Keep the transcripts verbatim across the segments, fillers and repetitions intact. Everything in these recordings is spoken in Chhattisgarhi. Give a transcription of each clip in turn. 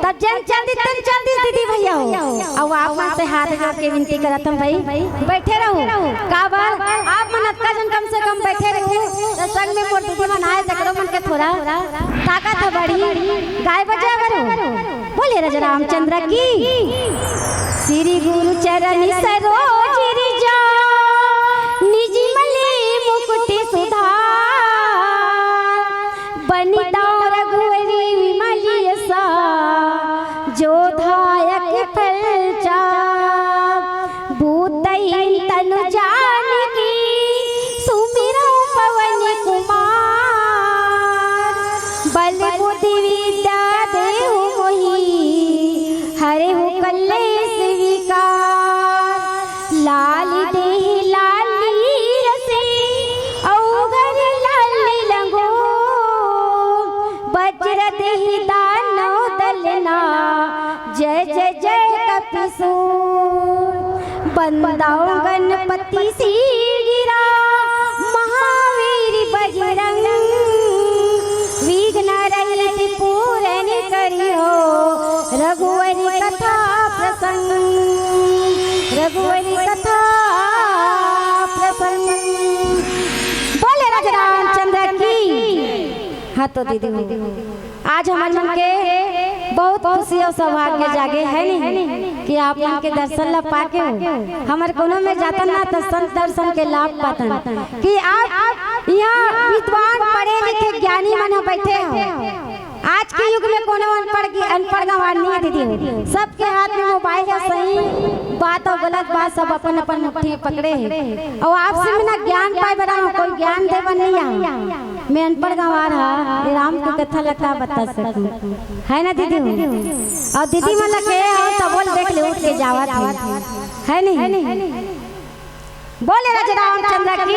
अब जेन चल दिस तेन चल दिस दीदी भैया हो। अउ आप मन से हाथ जोड़ के विनती करत हन भाई, बइठे रहू। काबर आप मन अतका झन कम से कम बइठे रहू, त संग में मोर दीदी मन आए, तेकरो मन के थोड़ा ताकत ह बढ़ही। गाय बजा करो। बोले राजा रामचंद्र की। श्री गुरु चरण सरोज गिरिजा, निज मलि मुकुट सुधार। बनि तउ रघुवर विमल यसा, जो दायक फल चार। भूतहीन तनु जानिके, सुमिरउँ पवन कुमार। बल बुद्धि विद्या देहु मोहि, हरहु कलेस विकार। लाल देहि लाली रसे, अउ गर लाल लंगोट। बज्र देहि दानव दलना, जय जय जय कपिसूर। बंदव गणपति सिर गिरा, महावीर बजरंग। विघ्न रहित पूरन करिहउ, रघुवर कथा प्रसंग। रघुवर कथा प्रसंग। बोले राजा रामचंद्र की। हाँ तो दीदी हो, आज हमन मन के बहुत खुशी अउ सौभाग्य जागे हे नी कि आप मन के दर्शन ला पाके हो। हमर कोनो में जातन ना त संत दर्शन के लाभ पातन कि आप इहाँ विद्वान पढ़े लिखे ज्ञानी मन ह बइठे हो। आज के युग में कोनो अनपढ़ की अनपढ़ गंवार नहीं हे दीदी हो। सबके हाथ में मोबाइल हे, सही बात अउ गलत बात सब अपन अपन मुट्ठी में पकड़े हे। अउ आपसे में ना ज्ञान पाए बर आए हो, कोई ज्ञान दे बर नहीं आए हो। मैं अनपढ़ गंवार हा, ये राम के कथा ला का बता सकूं, हे ना दीदी हो? अउ दीदी मन ला कहे हो त बोल देख ले उठ के जावत हे, हे नहीं? बोले राजा रामचंद्र की।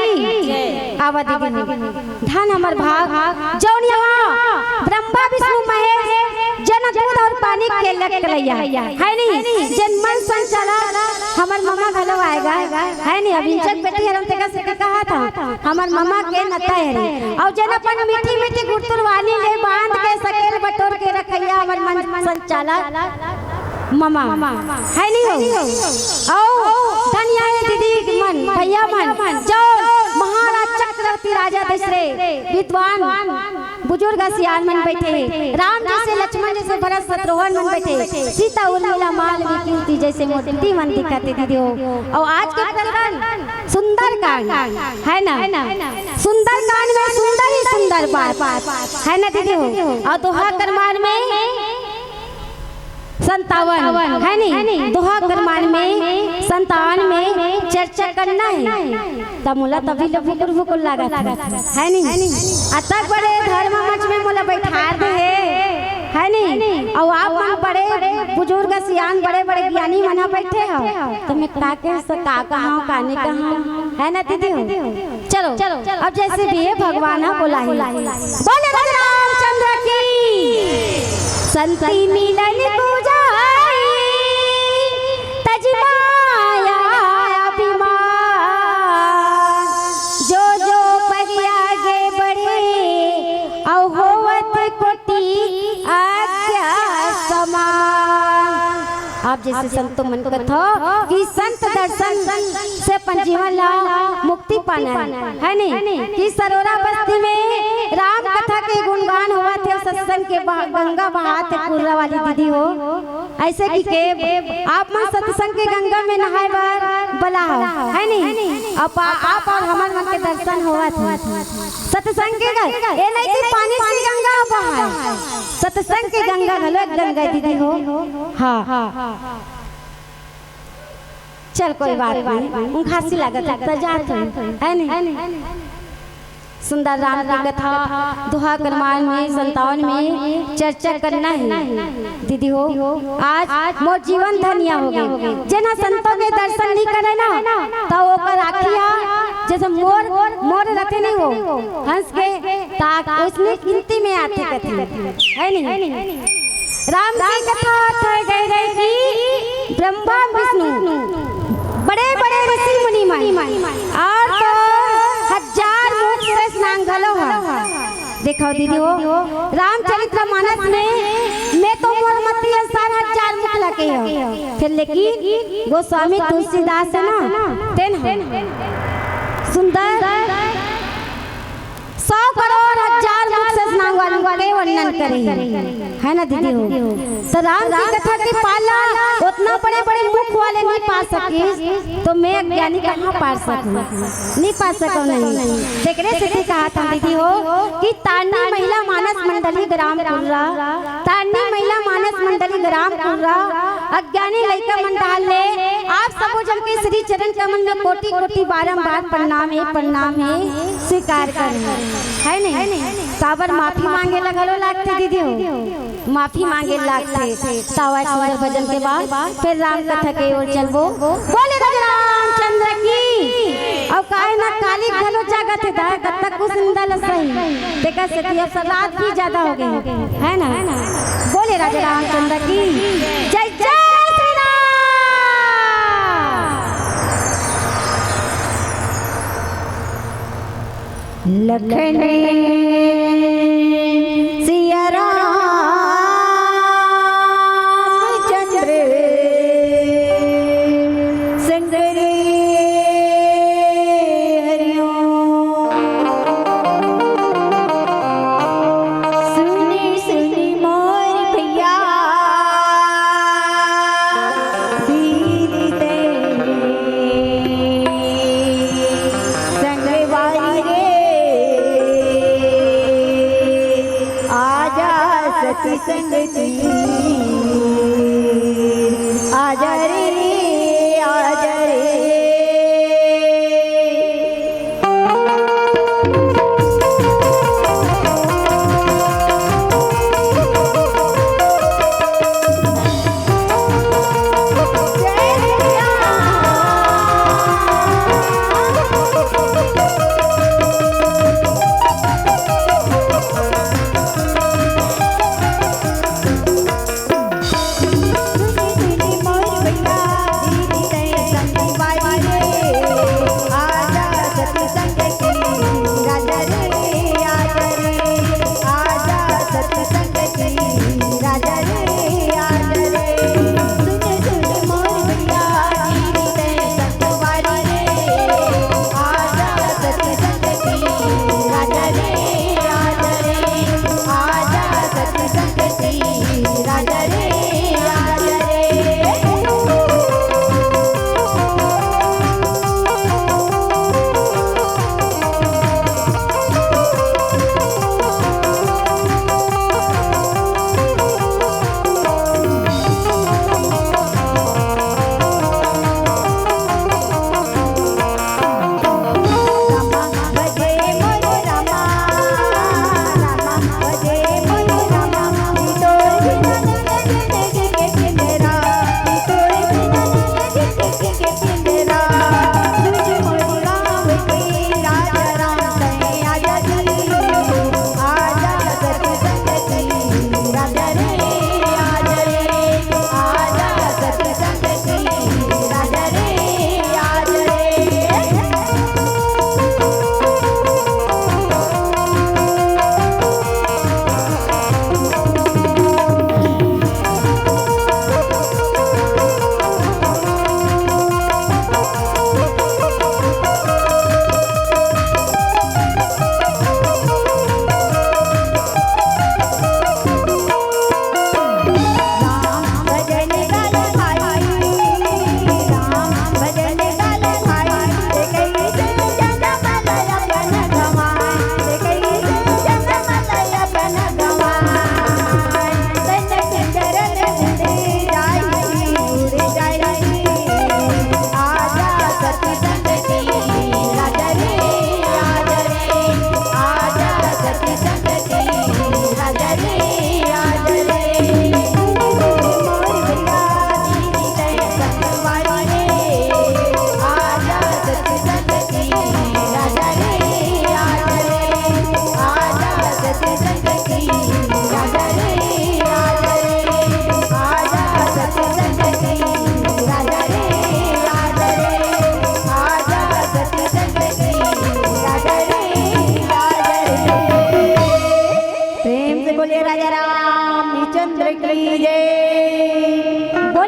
आवा दीदी हो, धन हमर भाग, जौन यहाँ ब्रह्मा विष्णु महेश जेन दूध अउ पानी के लग लइया, हे नहीं? जेन मन संचालक हमर ममा घलो आएगा, हे नहीं? अब इंचक बेटी हरन तेकर सेती कहा था, हमर ममा के नता हे रे। अउ जेन अपन मीठी मीठी गुरतुर वाणी ले बांध के सकेल बटोर के रखइया हमर मन संचालक ममा, हे नहीं हो? अउ धनिया हे दीदी मन, भैया मन, जौन महाराज चक्रवर्ती राजा दशरथ विद्वान बुजुर्ग सियान मन बइठे हे, राम जइसे, लक्ष्मण जइसे, भरत शत्रुघ्न मन बइठे हे, सीता उर्मिला मालवी कुंती जइसे मोर दीदी मन दिखत हे दीदी हो। अउ आज के प्रसंग सुंदरकांड, हे ना? सुंदरकांड में सुंदर ही सुंदर बात, हे ना दीदी हो? अउ दोहा क्रमांड में संतावन, हे नहीं? दोहा क्रमांड में संतावन में चर्चा करना हे। त मोला तभी ले भुकुर भुकुर लागत हे, हे नहीं? अतक बड़े धर्म मंच में मोला बइठार दे हे, हे नहीं? अउ आप मन बड़े बुजुर्ग सियान, बड़े बड़े ज्ञानी मन बइठे हो, त मैं का कह सका, कहा, का नहीं कहा, हे ना दीदी हो? चलो, अब जइसे भी हे भगवान ह बोलाही। बोले राम रामचंद्र की। संत मिलन पूजाई, तजि माया अभिमान। जो जो पग आगे बढ़े, अउ होवत कोटि आज्ञा समान। आप जइसे संतो मन कथो कि संत दर्शन से अपन जीवन ला मुक्ति पाना हे, हे नहीं? कि सरोरा बस्ती में राम कथा के गुणगान होवत हे, सत्संग के बहा-, गंगा बहात हे कुर्रा वाली दीदी हो। अइसे कि के आप मन सत्संग के गंगा में नहाए बर बला हो, हे नहीं? आप, आप अउ हमर मन के दर्शन होवत हे। सत्संग के गंगा, ये नहीं कि पानी की गंगा बहाए। सत्संग के गंगा घलो एक गंगा दीदी हो। हाँ। चल, कोई बात नहीं, उनखासी लागत हे, त जात हे, हे नहीं? सुंदर राम की कथा, दोहा क्रमांड में, संतावन में चर्चा करना हे, दीदी हो। आज मोर जीवन धन्य हो गे, जेन ह संतों के दर्शन नहीं करे ना, त ओकर आँखी ह जइसे मोर, मोर रथे नहीं हो, हंस के ताक, ओइसने गिनती में आथे कथे, हे नहीं? राम की कथा अथे गए रहे कि ब्रह्मा विष्णु बड़े बड़े ऋषि मुनि मन अउ तो हजार मुख से स्नान घलो ह। देखो दीदी हो, रामचरित्र मानस में मैं तो मोर मती अस कि गोस्वामी तुलसीदास हे ना, तेन ह सुंदर सौ करोड़ हजार मुख से नांग वाले के वर्णन करे हे, है ना दीदी हो? तो राम जी कथा के पाला ओतना बड़े-बड़े मुख वाले नहीं पा सकिस, तो मैं अज्ञानी कहाँ पा सकूँ? नहीं पा सकूँ नहीं। तेकरे सेती कहा था दीदी हो कि तारनी महिला मानस मंडली ग्राम कुर्रा, तारनी महिला मानस मंडली ग्राम कुर्रा, अज्ञानी लइका मन डाल ले, आप सबो जन के श्री चरण कमल में कोटि कोटि बारंबार प्रणाम हे, प्रणाम हे, स्वीकार कर, है नहीं? काबर माफी मांगे ला घलो लागथे दीदी हो, माफी मांगे लागथे। तावा एक सुंदर भजन के बाद फिर राम कथा के ओर चलबो। बोले राजा रामचंद्र की। अब काहे ना काली घलो जागत हे दा, कब तक कुछ निंदा ल सही। देखा सेती अब सब रात भी ज्यादा हो गई, है ना? बोले राजा रामचंद्र की जय, जय श्री राम। लखन सिया रामचंद्र संग रे हरिओम। सुनी सुनी मोर भैया बीरी तेरी संगवारी रे।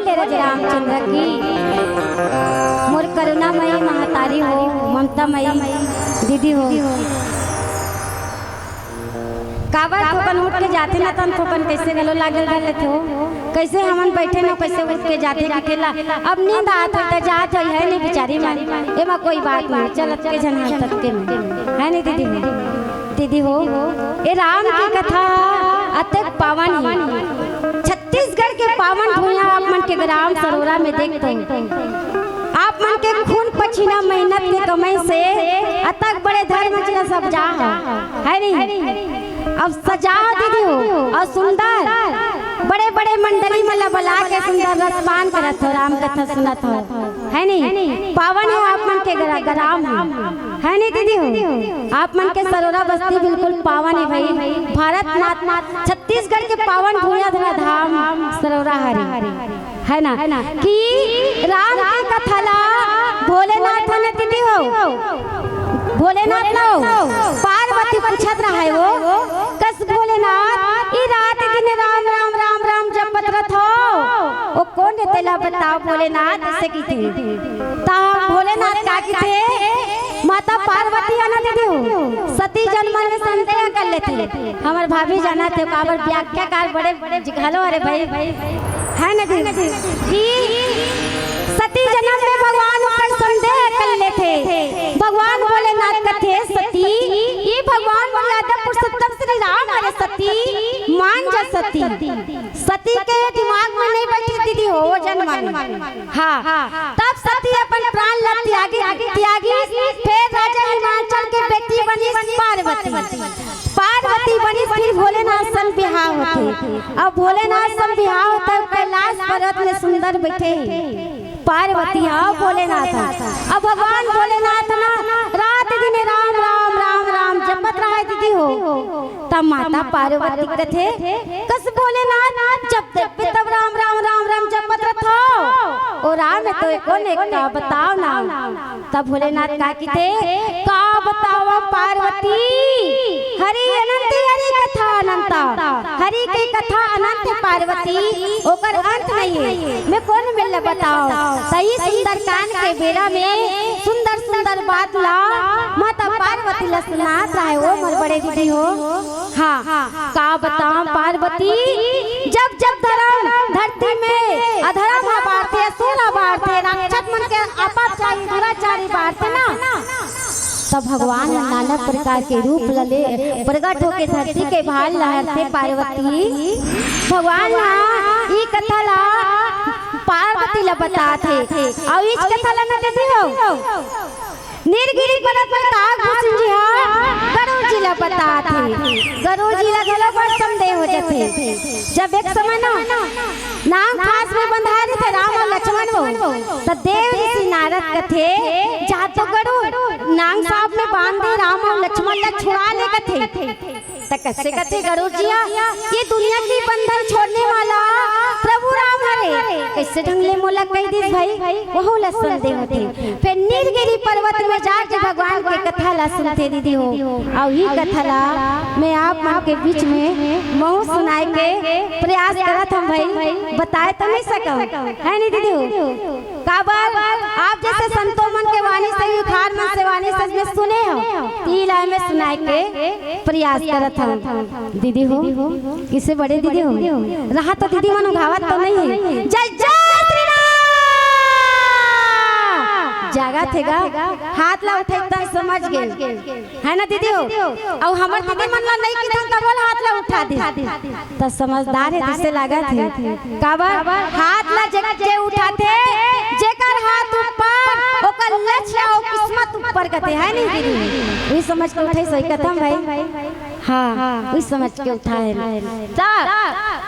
तेरा जय रामचंद्र की। मोर करुणामयी महतारी हो, ममतामयी दीदी हो। काबर थोकन उठ के जाथे न, तन थोकन कइसे गलो लागल धर लेथे हो। कइसे हमन बइठे न, कइसे उठ के जाथे कि खेला। अब नींद आत होही त जात होही, है नहीं बिचारी मन, एमा कोई बात नहीं, चलत के झन हन ततके में, है नहीं दीदी हो? दीदी हो, ए राम के कथा अतेक पावन हे। छत्तीसगढ़ के पावन भुइयां आप मन के ग्राम सरोरा में देखथों। आप मन के खून पसीना मेहनत के कमई से अतक बड़े धर्म जिला सब जा है, है नहीं? अब सजा दीदी हो अउ सुंदर बड़े-बड़े मंडली मन ला बला के सुंदर रसपान करत हो, राम कथा सुनत हो, है नहीं? पावन हे आप मन के ग्रा-, ग्राम हे, है नहीं दीदी हो? आप मन के सरोरा बस्ती बिल्कुल पावन हे भाई। भारत मात-, मात-, छत्तीसगढ़ के पावन भुइयां धरा धाम सरोरा हरे, है ना? कि राम के कथा ला भोलेनाथ ने दीदी हो, भोलेनाथ ला हो, पार्वती पूछत रहे हो, कस भोलेनाथ, ई रात दिन राम, राम, राम, राम जपत रथो, ओ कोन हे तेला बताव भोलेनाथ, अइसे कहिथे। त भोलेनाथ का कहिथे, माता पार्वती हे ना दीदी हो, सती जन्म में संदेह कर लेथे। हमर भाभी जानथे, काबर व्याख्याकार बड़े घलो हरे भाई, है ना दीदी? कि सती जन्म में भगवान ऊपर संदेह कर लेथे। भगवान भोलेनाथ कथे, सती, ये भगवान मर्यादा पुरुषोत्तम श्री राम हरे सती, मान जा सती। सती के दिमाग में नहीं बैठी दीदी हो, वो जन्म में। हाँ, तब सती अपन प्राण ला त्यागी, त्यागी, फिर राजा हिमांचल के बेटी बनी पार्वती। पार्वती बनी, फिर भोलेनाथ संग बिहाव होथे। अब भोलेनाथ संग बिहाव होथे, कैलाश पर्वत में सुंदर बैठे हे पार्वती हा भोलेनाथ हा। अब भगवान भोलेनाथ ना रात दिन राम, राम, राम, राम जपत रहे दीदी हो। तब माता पार्वती कथे, कस भोलेनाथ, जब देखबे तब राम, राम, राम, राम जपत रथो। ओ राम, तो एको ने का बताव ना। तब भोलेनाथ का कथे, का बताव पार्वती, हरि अनंत, हरि कथा अनंता, हरि के कथा अनंत पार्वती, ओकर अंत नहीं है। मैं कोन मेर ला बताव? त ई सुंदरकांड के बेरा में सुंदर सुंदर बात ला माता पार्वती ला सुनात रहे, ओ मोर बड़े दीदी हो। हाँ, का बताव पार्वती, जब जब धरम धरती में अधरम हा बाढ़थे, असूल हा बाढ़थे, राक्षस मन के अपाचारी दुराचारी बाढ़थे ना, त भगवान ह नाना प्रकार के रूप ल ले प्रगट होके धरती के भार ल हरथे पार्वती। भगवान ह ई कथा ला पार्वती ला बताथे। अउ इच कथा ला न दीदी हो, नीलगिरी पर्वत में काग भूषण जी हा गरुड़ जी ला बताथे। गरुड़ जी ला घलो बड़ संदेह हो जाथे। जब एक समय ना नांग फांस में बंधाय रहिथे राम अउ लक्ष्मण हो, त देव ऋषि नारद कथे, जा तो गरुड़, नांग सांप में बांध दे राम अउ लक्ष्मण ला छुड़ा ले कथे। त कइसे कथे गरुड़ जी हा, ये दुनिया के बंधन छोड़ने वाला प्रभु राम हरे, कइसे ढंग ले मोला कहि दिस भाई, वहू ला संदेह होथे। फिर नीलगिरी पर्वत में जाके भगवान के कथा ला सुनथे दीदी हो। अउ ई कथा ला मैं आप मन के बीच में महूँ सुनाय के प्रयास करत हंव भाई, बताय तो नहीं सकंव, है नहीं दीदी हो? काबर आप जइसे संतो मन के वाणी से, उखार मन से वाणी से मैं सुने हंव, त ई ला मैं सुनाय के प्रयास करत हंव दीदी हो। कइसे बड़े दीदी हो, रहा तो दीदी मन उघावत तो नहीं है। जय जय श्री राम। जागथे गा, हाथ ला उठाय त समझ गे। है ना दीदी हो? अउ हमर दीदी मन ला नहीं किथन, तभो ले हाथ ला उठा दे। त समझदार हे, तइसे लागत हे। काबर? हाथ ला जे, जे उठाथे, जेकर हाथ ऊपर, ओकर लक्ष्य अउ किस्मत ऊपर कथे, है नहीं दीदी? उही समझ के उठाइस होही कथन भाई। हाँ, उही समझ के उठाय हे। त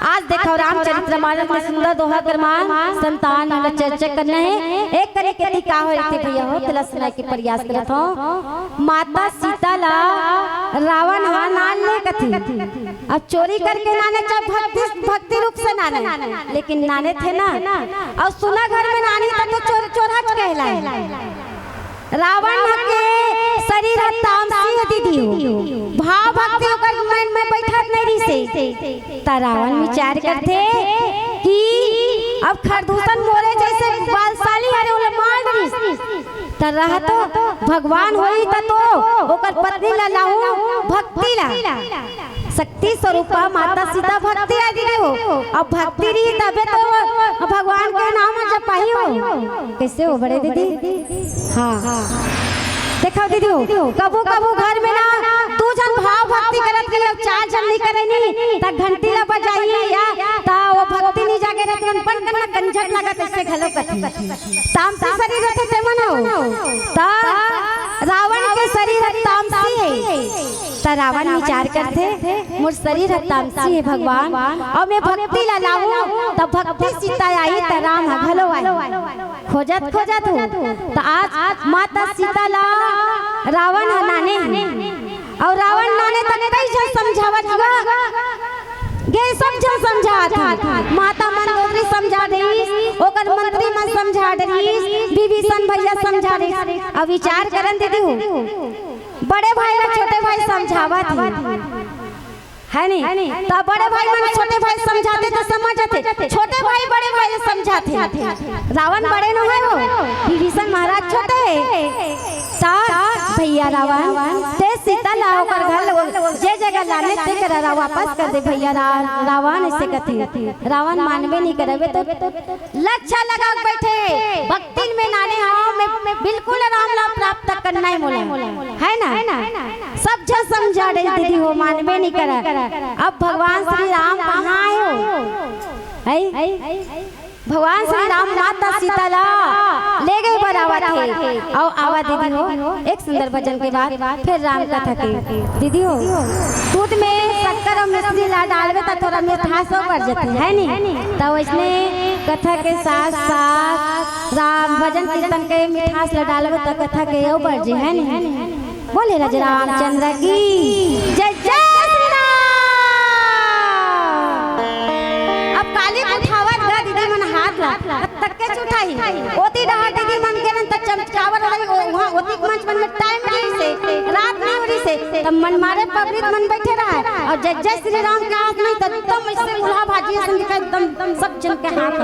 आज देखव रामचरित मानस में सुंदर दोहा क्रमांक संतावन ला चर्चा करना हे। एक कनी के का होय रहिथे भैया हो, तेला सुनाय के प्रयास करत हंव। माता सीता ला रावण हा नान ले कथे। अब चोरी करके नाने, चाहे भक्ति, भक्ति रूप से नाने, लेकिन नानेथे ना। अउ सुना घर में नानही त तो चोर, चोरहा कहलाय। रावण के शरीर हा तामसी हे दीदी हो, भाव भक्ति ओकर मन में बइठत नहीं रहिसे। त रावण विचार करथे कि अब खरदूषण मोरे जइसे बलशाली हरे, ओला मार डरिस। त रहा तो भगवान होही त तो ओकर पत्नी ला लाहू भक्ति ला। शक्ति स्वरूपा माता सीता भक्ति आय दीदी हो। अब भक्ति रही तबे तो भगवान के नाम जपाही हो। कइसे हो बड़े दीदी? हाँ। देखव दीदी हो, कभू कभू घर में ना दू झन भाव भक्ति करत रही, अउ चार झन नइ करे नी, त घंटी ला बजाही या त ओ भक्ति नइ जागे रहिथे, मन पन करना कंझट लागत, अइसे घलो कथे। तामसी शरीर होथे ते मन हो। त रावण के शरीर ह तामसी हे। त रावण विचार करथे, मोर शरीर ह तामसी हे भगवान, अउ मैं भक्ति ला लाहूं, त भक्ति सीता आही, त राम ह घलो आही। खोजत खोजत हो, त आज माता सीता ला रावण ह नाने हे। अउ रावण नाने त कई झन समझावत हुआ, गे सब झन समझात हे। माता मंदोदरी समझा देइस, ओकर मंत्री मन समझा देइस, विभीषण भैया समझा देइस। अब विचार करन दीदी हो, बड़े भाई ला छोटे भाई समझावत हे, है नी? त बड़े भाई मन छोटे भाई समझाथे त समझ आथे, छोटे भाई बड़े भाई ला समझाथे। रावण बड़े नो हे हो, विभीषण महाराज छोटे हे। त भैया रावण, ते सीता ला ओकर घर ल-, जे जगह लाने ते करा रा-, वापस कर दे भैया रा-, रावण, अइसे कथे। रावण मानबे नइ करबे तो लच्छा लगा के बइठे, भक्तिन में नाने हवं, मैं बिल्कुल राम ला प्राप्त करना हे मोला, है ना? सब झन समझा डरिस दीदी हो, मानबे नइ करा। अब भगवान श्री राम कहाँ हे हो? है? भगवान श्री राम माता सीता ला ले गे बर आवत हे। अउ आवा दीदी हो, एक सुंदर भजन के बाद फेर राम कथा के। दीदी हो, दूध में शक्कर अउ मिश्री ला डालबे त थोरा मिठास हो बढ़ जाथे, है नी? त वइसने कथा के साथ साथ राम भजन कीर्तन के मिठास ला डालबे त कथा के अउ बढ़ जे, है नी? बोले राजा रामचंद्र की जय, जय श्री राम। अब काली उठावत गा दीदी मन हाथ ला, तब तक के उठाही। ओती डहार दीदी मन के रन त चमकावर रही, ओ-, वहाँ ओती मंच मन में टाइम रही से, रात नइ हो रही से, तब मन मारे पब्लिक मन बइठे रहा। अउ जय जय श्री राम के हाथ में त एकदम अइसे मुल्हा भाजी असन दिखा, एकदम सब झन के हाथ ह।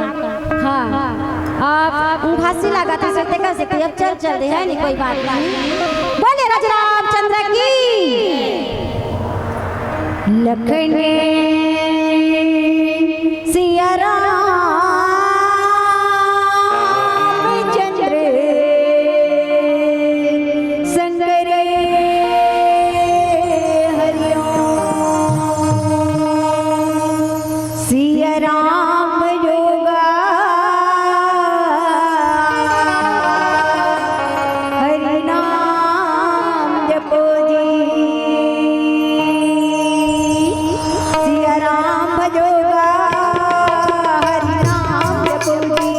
हाँ। अब उंघासी लागत हे, से तेकर से अब चल, चल दे, है नी, कोई बात नहीं। बोले राजा रामचंद्र की। लखन सिया राम चंद्र शंकर हरिओम। सिया राम जोगा हरि नाम जपो जी। सिया राम जोगा हरि नाम जपो जी।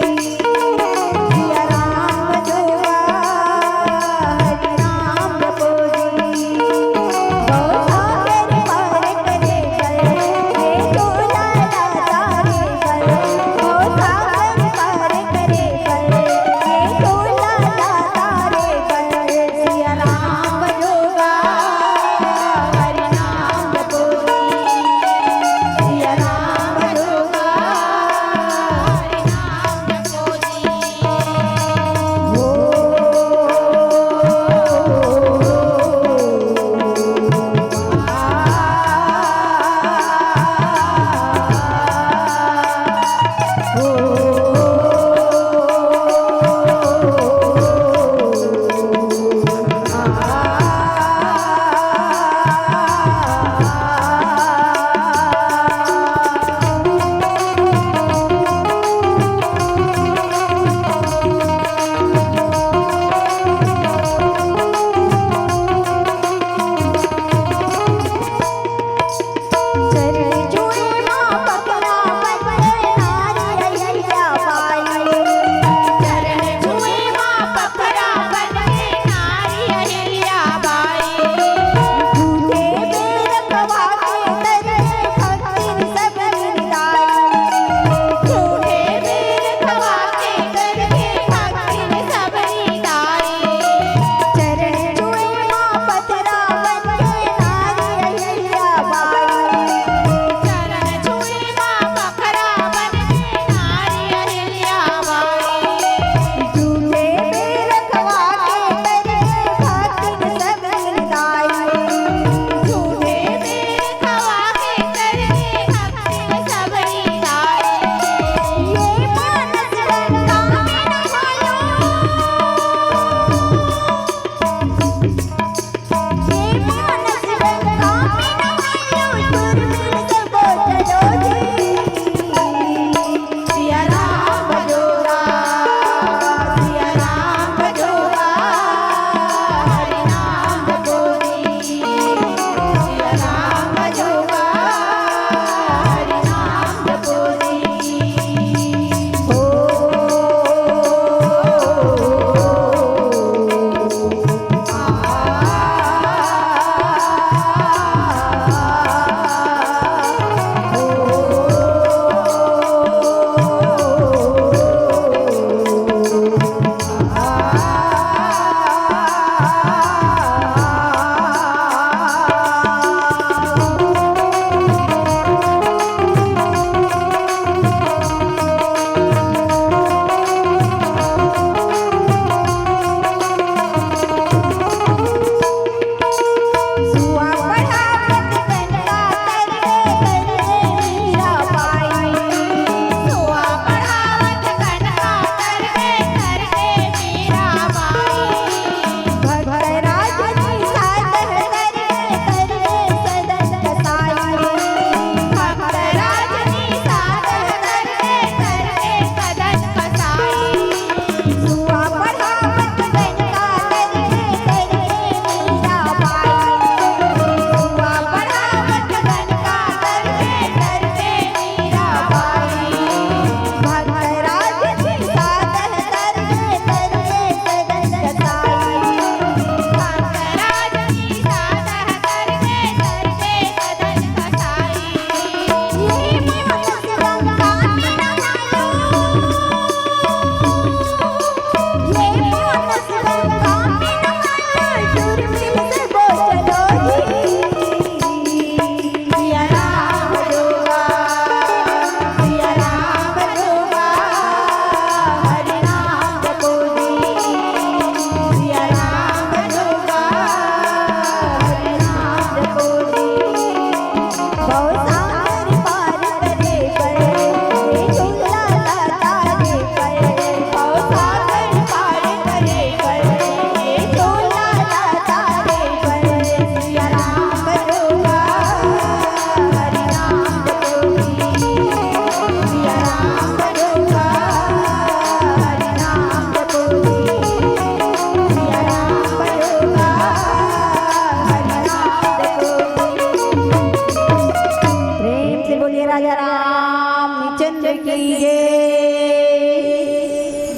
सिया राम जोगा हरि नाम जपो जी।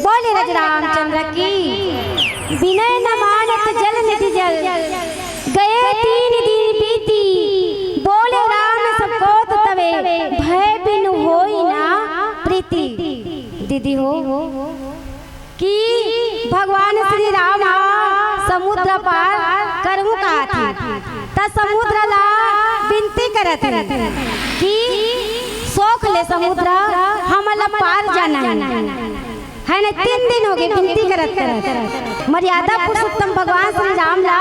बोले राज रामचंद्र की। बिनय न मानत जल निधि जल, गए तीन दिन बीती। बोले राम सब कोत तवे, भय बिनु होई ना प्रीति। दीदी हो कि भगवान श्री राम ह समुद्र पार करहूं कहत हे, त समुद्र ला बिनती करत हे कि सोख ले समुद्र, हमन ला पार जाना हे। है न, तीन दिन होगे बिनती करत करत। मर्यादा पुरुषोत्तम भगवान श्री राम ला,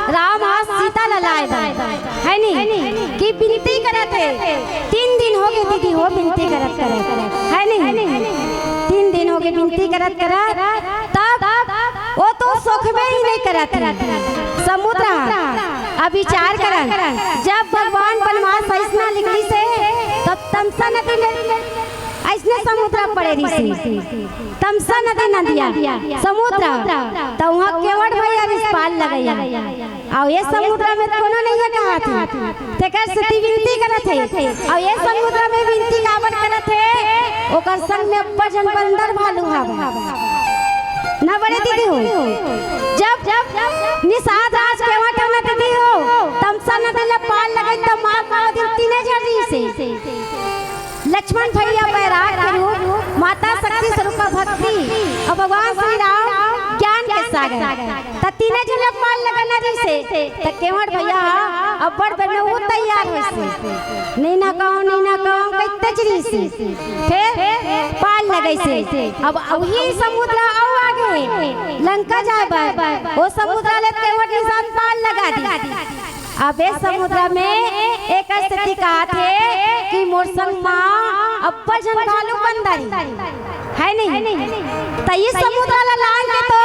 राम ह सीता ला लाए बर, है नी, कि बिनती करत हे। तीन दिन होगे दीदी हो बिनती करत करत, है नी, तीन दिन होगे बिनती करत करत। तब वो तो सोखबे ही नहीं करत हे समुद्र। अब विचार करन, जब भगवान बनवास अइसना निकलिस हे, तब तमसा नदी में अइसने समुद्र पड़े रिहिस हे। तमसा नदी, नदिया, समुद्र, त उहाँ केवट भैया रिहिस पार लगइया। अउ ये समुद्र में कोनो नइ हे कहत हे, तेकर सेती बिनती करत हे। अउ ये समुद्र में बिनती काबर करत हे, ओकर संग में अब्बड़ झन बंदर भालू हवय। ना बड़े दीदी हो, जब, जब निषाद राज केवट ह ना दीदी हो, तमसा नदी ला पार लगइस त माँ का दिन तीने झन रिहिस हे। लक्ष्मण भैया बैराग के रूप, माता शक्ति स्वरूपा भक्ति अउ भगवान श्री राम ज्ञान के सागर। त तीने झन ला पार लगाना रिहिस हे, त केवट भैया ह अब्बड़ बेर में वो तैयार होइस हे। नइ ना कहूं, नइ ना कहूं, कहितेच रिहिस हे। फेर पार लगइस हे। अब उही समुद्र अउ आगे लंका जाए बर, वो समुद्र ले केवट निषाद पार लगा दिस। अब ए समुद्र में एक स्थिति कहत हे कि मोर संग माँ अब्बड़ झन भालू बंदर हे, है नहीं? त ये समुद्र ला लांघ के तो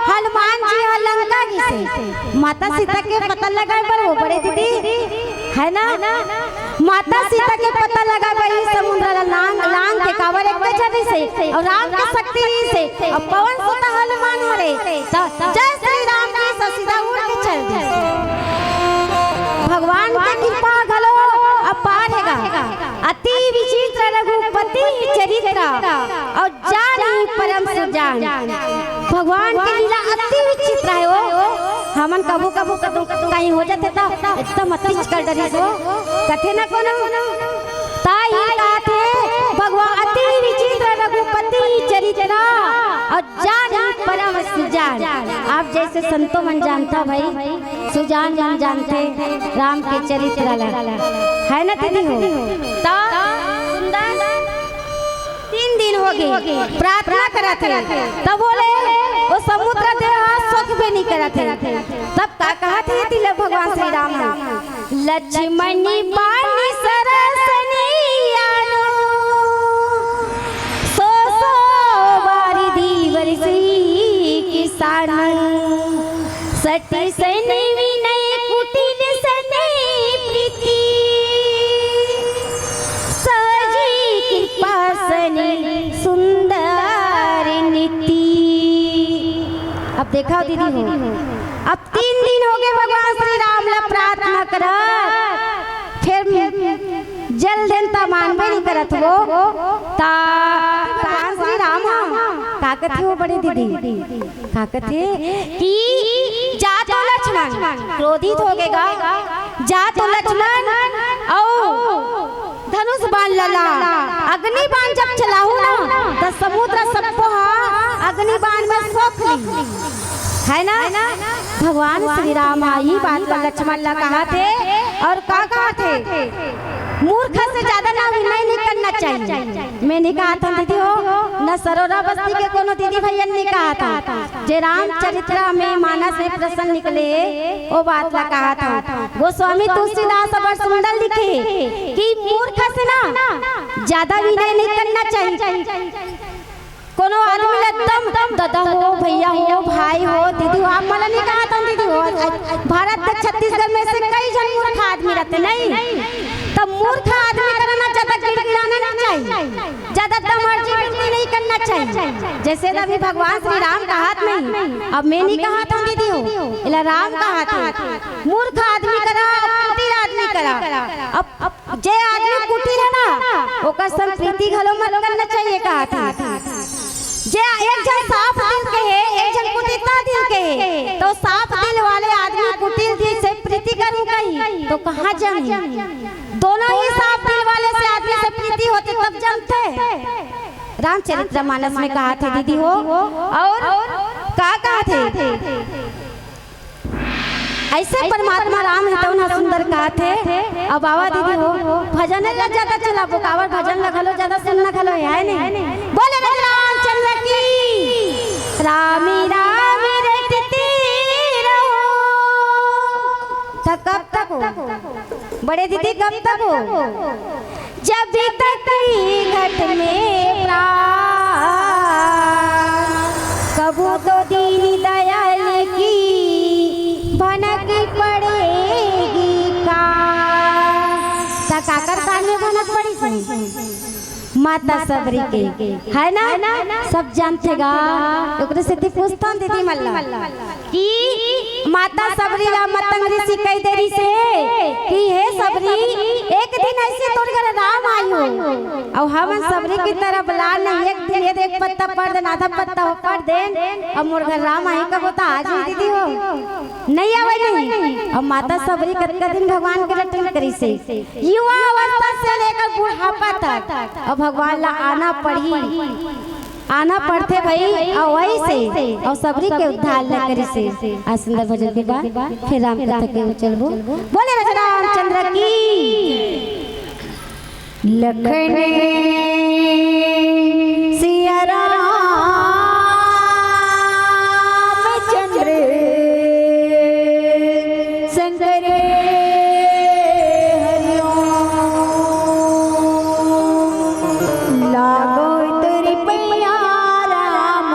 हनुमान जी ह लंका गिस हे। माता सीता के पता लगाए बर वो बड़े दीदी, है ना? माता सीता के पता लगाए बर ये समुद्र ला लांघ, लांघ के काबर एक झन रिहिस हे अउ राम के शक्ति रिहिस हे अउ पवन सुत हनुमान हरे। त जय श्री राम के सीधा उड़ के चल दिस। भगवान के कृपा घलो अपार हे गा। अति विचित्र रघुपति चरित्र अउ जानही परम सुजान। भगवान के लीला अति विचित्र हे वो। हमन कभू कभू कभू कहीं हो जाथे त एकदम अतिच कर डरिस वो, कथे ना कोनो। ताही कहत हे भगवान अति विचित्र रघुपति चरित्र अउ जानही परम सुजान। आप जइसे संतो मन जानथव भाई, सुजान मन जानथे राम के चरित्र ला, है ना दीदी हो? त सुंदर तीन दिन होगे प्रार्थना करत हे, तब बोले वो समुद्र देह सोखबे नइ करत हे। तब का कहत हे तिलक भगवान श्री राम ह, लक्ष्मण बान सरस नइ आनो, सौ सौ बार धीवर सही किसानो। सठ सन विनय कुटिल सन प्रीति, सहजी कृपा सन सुंदर नीति। अब देखव दीदी हो, अब तीन दिन होगे भगवान श्री राम ला प्रार्थना करत, फेर जल देन त मानबे नइ करत वो। त भगवान श्री राम ह का कथे वो बड़े दीदी, का कथे कि जा तो लक्ष्मण, क्रोधित होगे गा, जा तो लक्ष्मण अउ धनुष बाण लला, अग्नि बाण जब चलाहू ना, त समुद्र सबको हा अग्नि बाण में सोख ली, है ना? भगवान श्री राम हा ई बात ला लक्ष्मण ला कहत हे अउ का कहत हे, मूर्ख से ज्यादा ना विनय नइ करना चाहिए। मैं नइ कहत हंव दीदी हो, ना सरोरा बस्ती के कोनो दीदी भैया नइ कहत हंव। जे रामचरित्र में मानस में प्रसंग निकले हे, ओ बात ला कहत हंव। गोस्वामी तुलसीदास अब्बड़ सुंदर लिखे कि मूर्ख से ना ज्यादा विनय नइ करना चाहिए। कोनो आदमी ला एकदम ददा हो, भैया हो, भाई हो, दीदी हो, आप मन ला नइ कहत हंव दीदी हो। भारत के छत्तीसगढ़ में से कई झन मूर्ख आदमी रहिथे, नहीं? त मूर्ख आदमी करा ना ज्यादा गिड़गिड़ाना नइ चाहिए। ज्यादा दमर्जी बिनती नइ करना चाहिए। जइसे अभी भगवान श्री राम कहत नहीं, अब मैं नइ कहत हंव दीदी हो, एला राम कहत हे। मूर्ख आदमी करा, कुटिल आदमी करा। अब, अब जे आदमी कुटिल हे ना, ओकर संग प्रीति घलो मत करना चाहिए, कहा थे। जे एक झन साफ दिल के हे, एक झन कुटिलता दिल के हे, तो साफ दिल वाले आदमी कुटिल दिल से प्रीति करूं कही, तो कहाँ जमी? दोनों ही साफ दिल वाले से आदमी से प्रीति होती तब जमथे। रामचरित मानस में कहा थे दीदी हो, और का कहा थे? ऐसे परमात्मा राम हे तउन ह सुंदर कहा थे। अब आवा दीदी हो, भजन ला ज्यादा चलाबो, काबर भजन ला घलो ज्यादा सुनना घलो हे, है नहीं? बोले राम रामचंद्र की। रामी रामी रे तीर हो। त कब तक हो? बड़े दीदी, कब तक हो? जब तक घट में प्राण, कभू तो दीन दयाल की भनक पड़ेगी का। त काकर कान में भनक पड़ी से? माता सबरी के, है ना? सब जानथे गा। ओकरे सेती पूछथन दीदी मन ला कि माता सबरी ला मतंग ऋषि कहि दे रिहिसे कि हे सबरी, एक दिन अइसे तोर घर राम आही हो, अउ हमन सबरी के तरफ ला नहीं, एक दिन ये देख पत्ता पढ़ देन, आधा पत्ता हो पढ़ देन, अब मोर घर राम आही कब होता, आज ही दीदी हो, नहीं आवे नहीं। अब माता सबरी कतका दिन भगवान के रटन करिसे, युवा अवस्था से लेकर बुढ़ापा तक, अब भगवान ला आना पड़ही। आना पड़थे भई, अउ वही से, अउ सबरी के उद्धार ला करिसे। आज सुंदर भजन के बाद फिर राम कथा के ओर चलबो। बोले राजा रामचंद्र की। लखन सिया रामचंद्र शंकर हरिओम। लागो तोरी पैया राम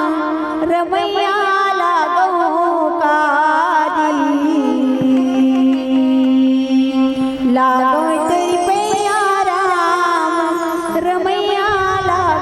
रमैया लागो काजी। लागो तोरी पैया राम रमैया लागो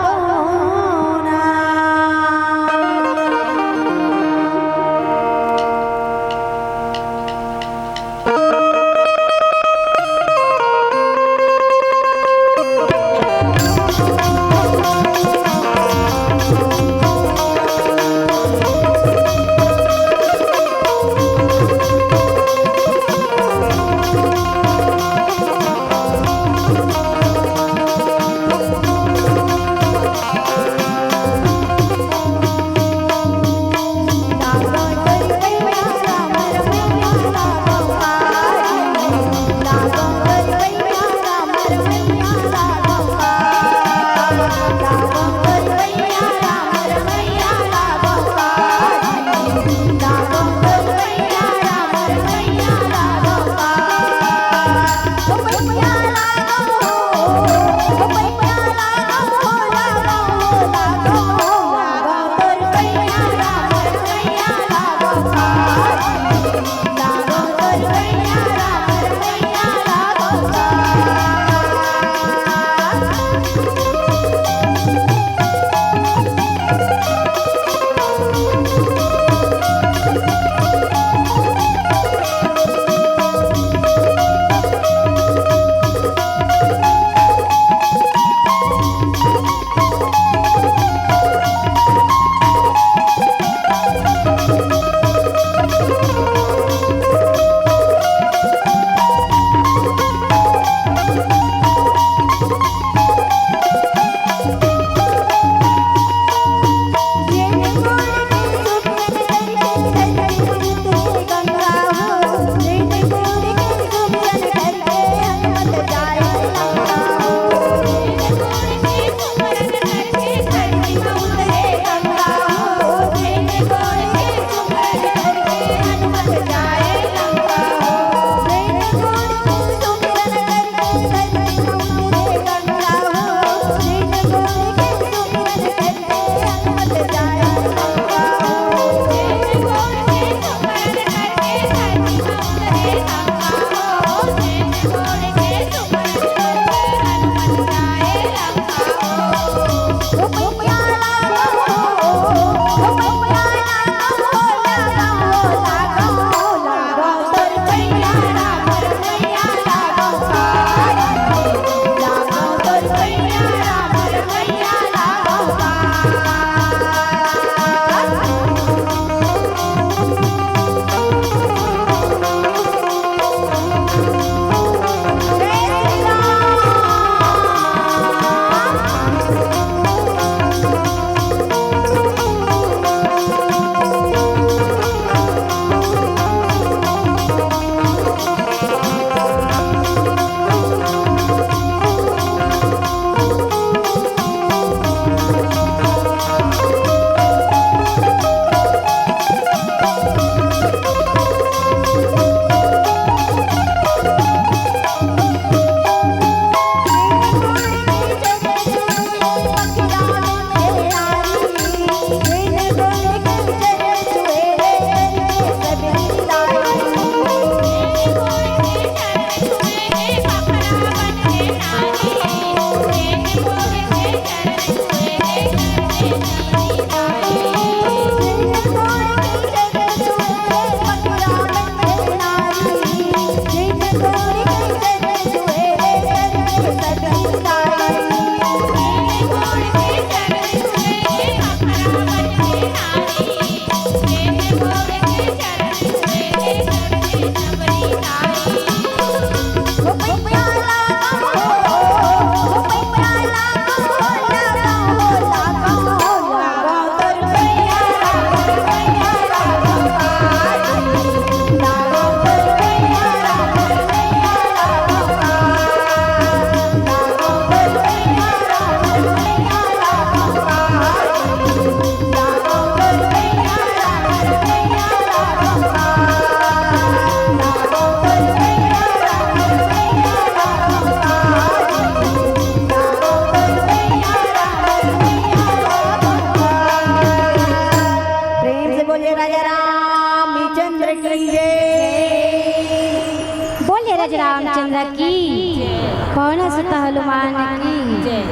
पवन सुत हनुमान की जय।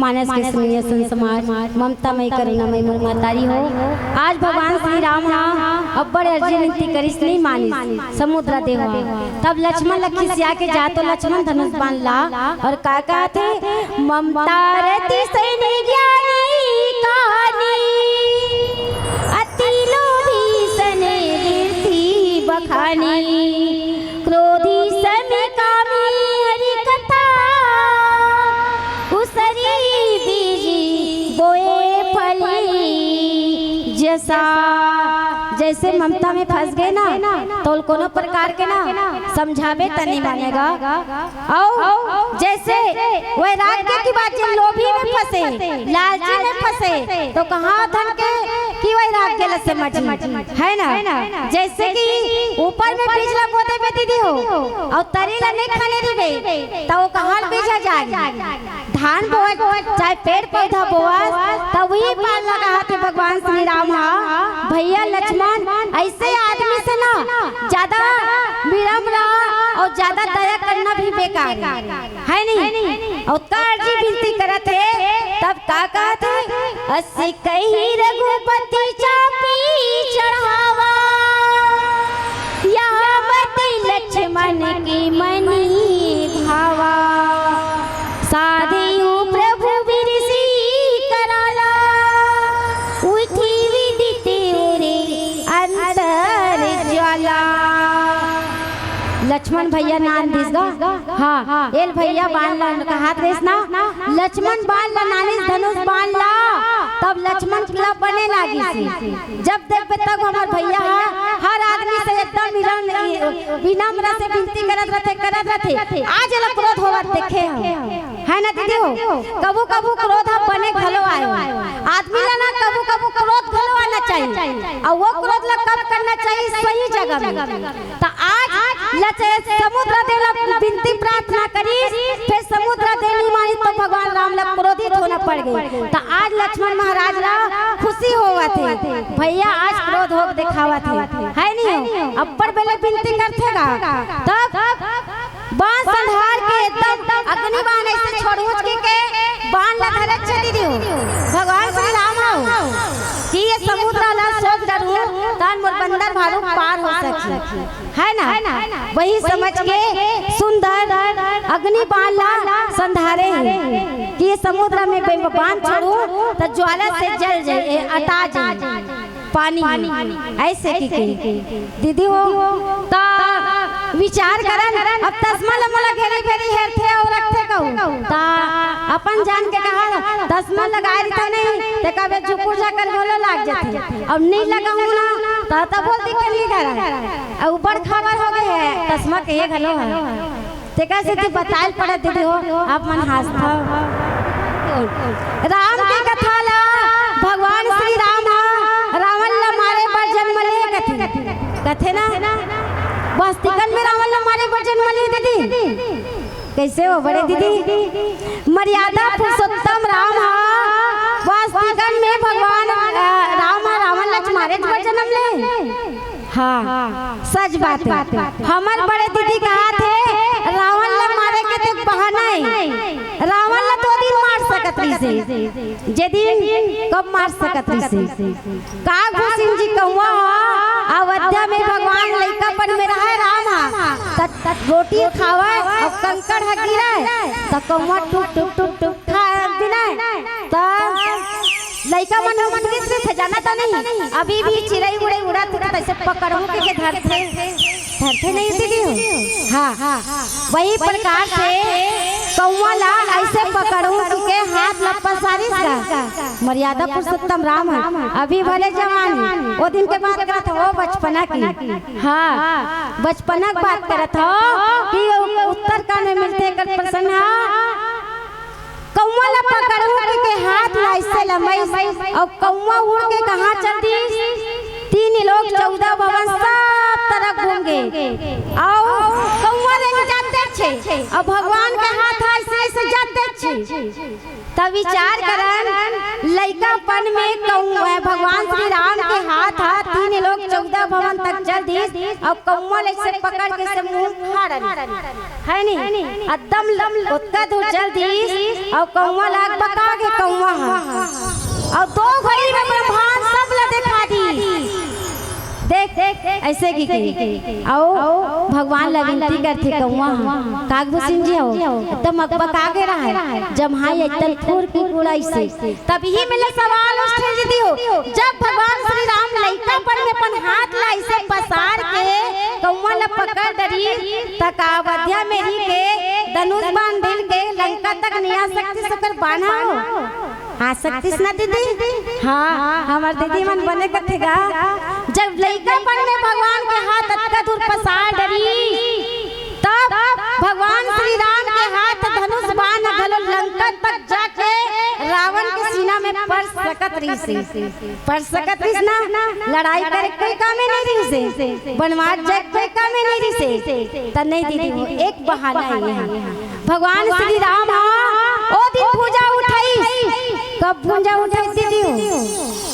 मानस के स्नेह सन समाज, ममता मई करुणा मई मोर महतारी हो। आज भगवान श्री राम हा अब्बड़ अर्जी विनती करिस, नहीं मानिस समुद्र देवा। तब लक्ष्मण ल खिसिया के जा तो लक्ष्मण धनुष बाण ला अउ का कहत हे, ममता रति सैन्य ज्ञानी कहानी, अति लोभी सने बिरथी बखानी। क्रोधी सम कामी हरि कथा, उसरी बीज बोए फली जसा। जैसे ममता में फंस गए ना, तो कोनो प्रकार के ना समझाबे त नहीं मानेगा। अउ जैसे वैराग्य की बात, जे लोभी में फंसे, लालची में फंसे, तो कहाँ धन के कि वैराग्य ल समझी, है ना? जैसे कि ऊपर में बीज ला बो देबे दीदी हो, अउ तरी ला नहीं खने दिबे, त वो कहाँ बीज जाही? धान बोवत, चाहे पेड़ पौधा बोवत, त वही बाण ला कहत हे भगवान श्री राम हा, भैया लक्ष्मण, ऐसे आदमी से ना ज्यादा विनम्र रहा अउ ज्यादा दया करना भी बेकार है, है नहीं? अउ का अर्जी विनती करत हे, तब का कहत हे, अस कही रघुपति चापी चढ़ावा, यावत लक्ष्मण की मनि भावा। साधु प्रभु बिरसी कराला, उठी विदित उरे अंतर ज्वाला। लक्ष्मण भैया नान दिस गा। हाँ, एल भैया बाण ला कहत रहिस ना, लक्ष्मण बाण ला नानिस, धनुष बाण ला, तब लक्ष्मण ला बने लागिस। जब देखबे तब हमर भैया हा हर आदमी से एकदम विनम्र, विनम्र से विनती करत रथे, करत रथे। आज एला क्रोध होवत देखे हव, है ना दीदी हो? कभू कभू क्रोध ह बने घलो आय। आदमी ला ना कभू कभू क्रोध घलो आना चाहिए, अउ वो क्रोध ला कब करना चाहिए, सही जगह में। त आज लचे समुद्र देव ला विनती प्रार्थना करिस, फिर समुद्र देव नहीं मानिस तो भगवान राम ला क्रोधित होना पड़ गे। त आज लक्ष्मण महाराज ला खुशी होवत हे, भैया आज क्रोध होक देखावत हे, है नहीं हो? अब्बड़ बेले विनती करथे गा, तब बाण संधार के एकदम अग्नि बाण ऐसे छोड़हूं के बाण ला धरे छे दीदी हो। भगवान श्री राम हो कि ये समुद्र ला सोख डरहूं, तहान मोर बंदर भालू पार हो सकही, है ना? वही समझ के सुंदर अग्नि बाण ला संधारे हे कि ये समुद्र में बे-, बाण छोड़हूं त ज्वाला से जल जाए, अटा जाए पानी में, ऐसे कि कही। दीदी हो, त विचार करन, अब तसमा ल मोला घेरी घेरी हेरथे अउ रखथे कहूं, त अपन जान के कहा, तसमा लगाए रहिथंव नहीं, ते कभू झुकुर झाकर घलो लाग जाथे। अब नहीं लगाहूं ना, त, त बोल दी के नहीं धरा। अब ऊपर खबर हो गए हे, तसमा के ये घलो हे। तेकर सेती बताए ल पड़त दीदी हो, आप मन हंसथव। राम के कथा ला भगवान श्री राम ह रावण ला मारे बर जन्म ले कथे, कथे ना? वास्तविकन में रावण ला मारे बर जन्म ले दीदी? कैसे हो बड़े दीदी? मर्यादा पुरुषोत्तम राम ह वास्तविकन में भगवान, अ, राम ह रावण ला मारे बर जन्म ले। हाँ, सच बात हे। हमर बड़े दीदी कहत हे, रावण ला मारे के तो बहाना हे। रावण ला तो दिन मार सकत रहिस हे, जे दिन कब मार सकत रहिस हे। काग भूषण जी कौवा ह, अयोध्या में भगवान लइकापन में रहय राम ह, त, त रोटी खावय अउ कंकड़ ह गिरय, त कौवा टुक टुक टुक टुक खा बिनय, त लइका मन उड़त रहिथे, जाना त नहीं, अभी भी चिरई उड़ई उड़त हे, तैसे पकड़हूं के, के धरथे, धरथे नहीं दीदी हो? हाँ, वही प्रकार से कौवा ला ऐसे पकड़हूं के हाथ ला पसारिस गा। मर्यादा पुरुषोत्तम राम ह, अभी भले जवान हे, वो दिन के बात करत हो बचपना की। हाँ, बचपना की बात करत हो कि वो उत्तरकांड में मिलथे एकर प्रसंग ह। कौवा ला पकड़हूं के, के हाथ ला ऐसे लमइस, अउ कौवा उड़ के कहाँ चल दिस? तीन लोक चौदह भवन सब तरफ घूम गे, अउ कौवा रेंग जाथे छे, अउ भगवान के हाथ ऐसे अइसे जाते छी। त विचार करन, लइकापन में कहूँ भगवान श्री राम के हाथ हा तीन लोक चौदह भवन तक चल दिस, अउ कौआ ल अइसे पकड़ के से मुंह फाड़न, है नी? एकदम ओतका दूर चल दिस, अउ कौआ लाग बका के कौआ हा, अउ दो घड़ी में ब्रह्मांड सब ला देखा दिस। देख, देख, अइसे कहिके अउ भगवान ला विनती करथे कौआ हा, कागभूषण जी हो, एकदम अकबका के रहा है, जम्हाई एकदम फूर के उड़ाइसे। तब इही में ले सवाल उठथे दीदी हो, जब भगवान श्री राम लइकापन में अपन हाथ ला अइसे पसार के कौआ ला पकड़ डरिस, त का अवध्या में रहि के धनुष बाण ढील के लंका तक नइ आ सकतिस ओकर बाण हो? आ सकतिस ना दीदी? हाँ, हमर दीदी मन बने कथे गा। जब लइकापन में भगवान के हाथ अतका दूर पसार डरिस, तब भगवान श्री राम के हाथ धनुष बाण घलो लंका तक जाके रावण के सीना में पर सकत रहिस। पर सकत रहिस ना, लड़ाई करे कोई कामे नइ रहिस, बनवास जाए कोई कामे नइ रहिस। त नहीं दीदी हो, एक बहाना हे इहाँ। भगवान श्री राम हा ओ दिन भुजा उठाइस। कब भुजा उठाइस दीदी हो?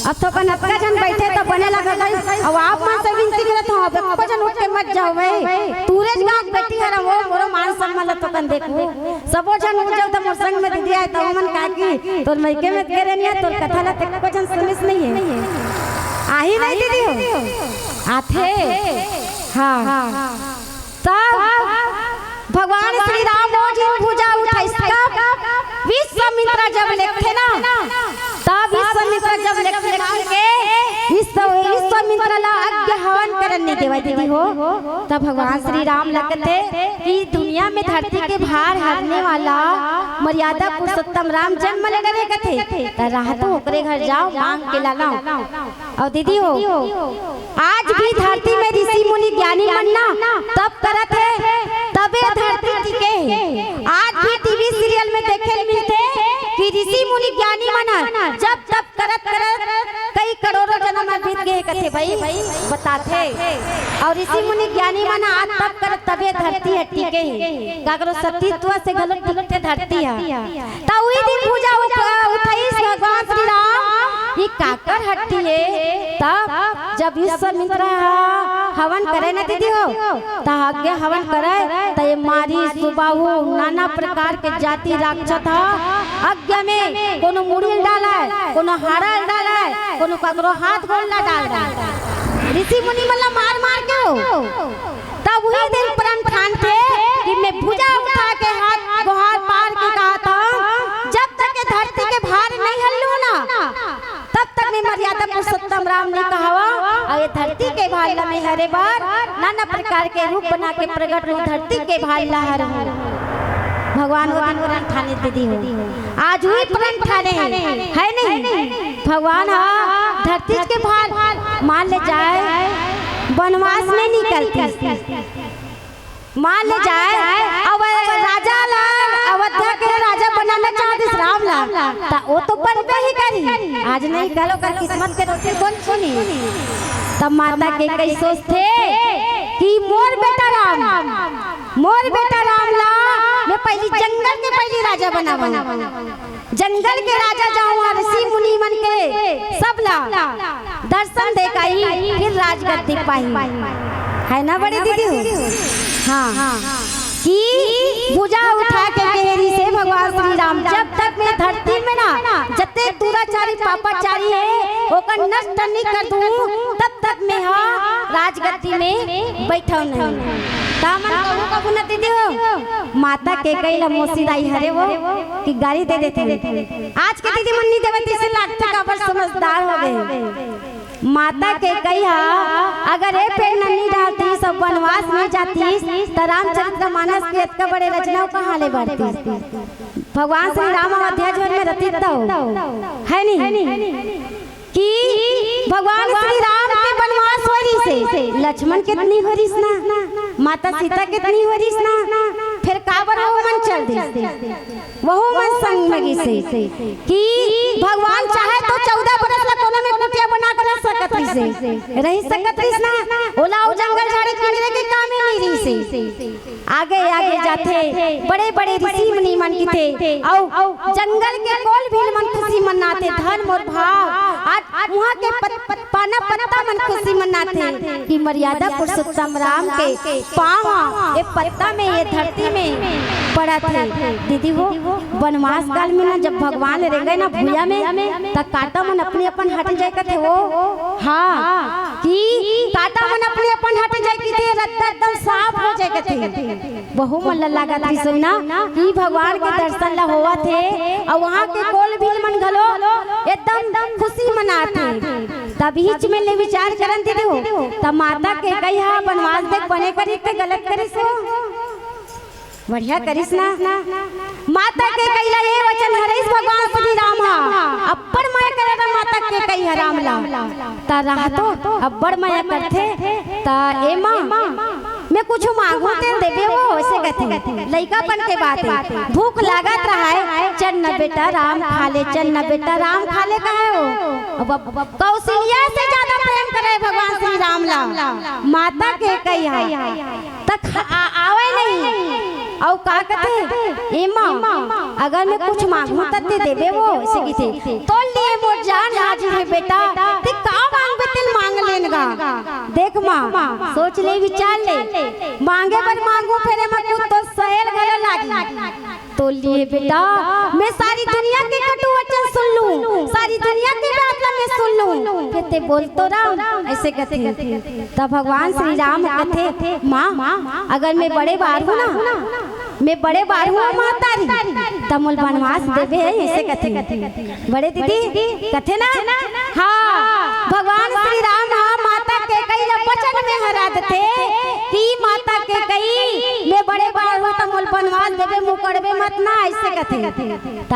अब थोकन अतका झन बइठे त बने लगत हे। अउ आप मन से विनती करत हँव, अब एको झन उठ के मत जाव बे। टूरेच गाँव के बेटी हरँव, मोरो मान सम्मान ल थोकन देखहू। सबो झन उठ जाव त मोर संग में दीदी आए त ओमन का कही, तोर मइके में करे नइ आए, तोर कथा ला त एको झन सुनिस नइ हे। आही नहीं दीदी हो? आथे। हाँ। तब भगवान श्री राम ओ दिन भुजा उठाइस। कब? विश्वामित्र जब लेगथे ना, तब विश्वामित्र जब लेगथे ना के विश्व-, विश्वामित्र ला यज्ञ हवन करन नइ देवय दीदी हो। तब भगवान श्री राम ला कथे कि दुनिया में धरती के भार हरने वाला मर्यादा पुरुषोत्तम राम जन्म ले डरे कथे, त रहा तो ओकरे घर जाव, मांग के लानव। अउ दीदी हो, आज भी धरती में ऋषि मुनि ज्ञानी मन ना तप करत हे, तबे धरती टिके हे। आज भी टीवी सीरियल में देखे ल मिलथे कि ऋषि मुनि ज्ञानी मन ह जप तप करत करत कई करोड़ों जन्म ह बीत गे हे कथे भई, बताथे। अउ ऋषि मुनि ज्ञानी मन ह आज तप करत तबे धरती ह टिके हे। काकरो सतीत्व से घलो टिकथे धरती ह। त उही दिन भुजा उठ-, उठाइस भगवान श्री राम, ये काकर हट्टी हे? तब जब विश्वामित्र ह हवन करे न दीदी हो, त यज्ञ हवन करे, त ये मारी सुबाहु नाना प्रकार के जाति राक्षस ह यज्ञ में कोनो मुड़ी ल डालय, कोनो हाड़ा ल डालय, कोनो ककरो हाथ गोड़ ल डाल डालय। ऋषि मुनि मन ल मार मार के हो। तब उही दिन प्रण ठानथे कि मैं भुजा उठा के हाथ गोहार पार के कहत हँव, जब तक ये धरती के भार नइ हल्लू ना, तब तक मैं मर्यादा पुरुषोत्तम राम नइ कहावँव। अउ ये धरती के भार ल मैं हरे बर नाना प्रकार के रूप बना के प्रगट हों, धरती के भार ल हरहूँ। भगवान ओ दिन प्रण ठाने दीदी हो, आज उही प्रण ठाने हे, है नहीं? भगवान ह धरती के भार मान ले जाए, बनवास में निकलतिस। मान ले जाए, अउ राजा ला, अवध्या के राजा बनाना चाहतिस राम ला, त ओ तो बनबे ही करही। आज नहीं कल ओकर किस्मत के रोटी कोन छीनी? तब माता कैकई सोचथे कि मोर बेटा राम, मोर बेटा राम ला मैं पहिली जंगल के पहिली राजा बनावँव। जंगल के राजा जावँव, ऋषि मुनि मन के सबला दर्शन दे के आही, फिर राजगद्दी पाही। है ना बड़े दीदी हो? हाँ। कि भुजा उठा के कहे रहिसे भगवान श्री राम, जब तक मैं धरती में ना जते दुराचारी पापाचारी हे, ओकर नष्ट नहीं कर दूँ, तब तक मैं ह राजगद्दी में बैठव नहीं। त हमन कभू कभू न दीदी हो, माता कैकई ला मौसी दाई हरे वो कि गारी दे देथे। आज के दीदी मन नहीं देवत, अइसे लागथे काबर समझदार हो गे। माता कैकई ह अगर ए पेड़ नन्नी डालतिस अउ बनवास नइ जातिस, त रामचरित मानस के अतका बड़े रचना कहाँ ले बढ़तिस? भगवान श्री राम अयोध्या झोर में रतिस तौ, है नी? कि भगवान श्री राम के बनवास होय रहिसे, लक्ष्मण के त नइ होय रहिस ना, माता सीता के त नइ होय रहिस ना, फेर काबर वो मन चल दिस? वहू मन संग में गिसे कि भगवान चाहे तो चौदह बरस ला कोनो में कुटिया बना के रख सकत रहिस। रहि सकत रहिस ना, ओला अउ जंगल झाड़ी किंजरे के कामे नइ रहिस। आगे आगे जाथे, बड़े बड़े ऋषि मुनि मन किथे, अउ जंगल के कोल भील मन खुशी मनाथे, धन मोर भाव, आज उहाँ के पत, पत, पाना पत्ता मन खुशी मनाथे कि मर्यादा पुरुषोत्तम राम के पाँव ह ए पत्ता में, ए धरती में पड़त हे। दीदी हो, बनवास काल में ना, जब भगवान रेंगे ना भुइयाँ में, त कांटा मन अपने अपन हट जाय कथे वो। हाँ, कि कांटा मन अपने अपन हट जाय कथे, रद्दा एकदम साफ हो जाय कथे। वहू मन ला लागत रहिस होही ना कि भगवान के दर्शन ला होवत हे, अउ वहाँ के कोल भील मन घलो एकदम खुशी मनात हे। त बीच में ले विचार करन दीदी हो, त माता कैकई ह बनवास देख बने करिस के गलत करिस हो? बढ़िया करिस ना। माता कैकई ला ए वचन हरइस भगवान श्री राम ह, अब्बड़ मया करे रहा माता कैकई ह राम ला। त रहा तो अब्बड़ मया करथे, त ए माँ, मैं कुछू मांगहूँ तेन देबे वो, अइसे कथे। लइकापन के बात हे, भूख लागत रहय, चल न बेटा राम खा ले, चल न बेटा राम खा ले, कहे वो। अब, अब, अब कौशल्या से ज्यादा प्रेम करे भगवान श्री राम ला, माता कैकई ह। त खा, आ, आवय नहीं। अउ का कथे, ए माँ, अगर मैं कुछ मांगहूँ त तें देबे वो, अइसे कथे। तोर लिए मोर जान हाजिर हे बेटा, तें का मांगबे तेन मांग लेन गा। देख माँ, सोच ले, विचार ले, मांगे बर मांगहूँ, फेर एमा कुछ तो सहेल घलो लागही। तोर लिए बेटा, मैं सारी दुनिया के कटु वचन सुन लूँ, सारी दुनिया के बात ला मैं सुन लूँ, फेर तें बोल तो राम, अइसे कथे। त भगवान श्री राम कथे, माँ, अगर मैं बड़े बारहूँ ना, मैं बड़े बारहूँ महतारी, त मोला बनवास देबे, अइसे कथे। बड़े दीदी कथे ना, हाँ, भगवान श्री राम ह माता कैकई ला वचन में हरा देथे कि माता कैकई, मैं बड़े बारहूँ त मोला बनवास देबे, मुकरबे मत ना, अइसे कथे। त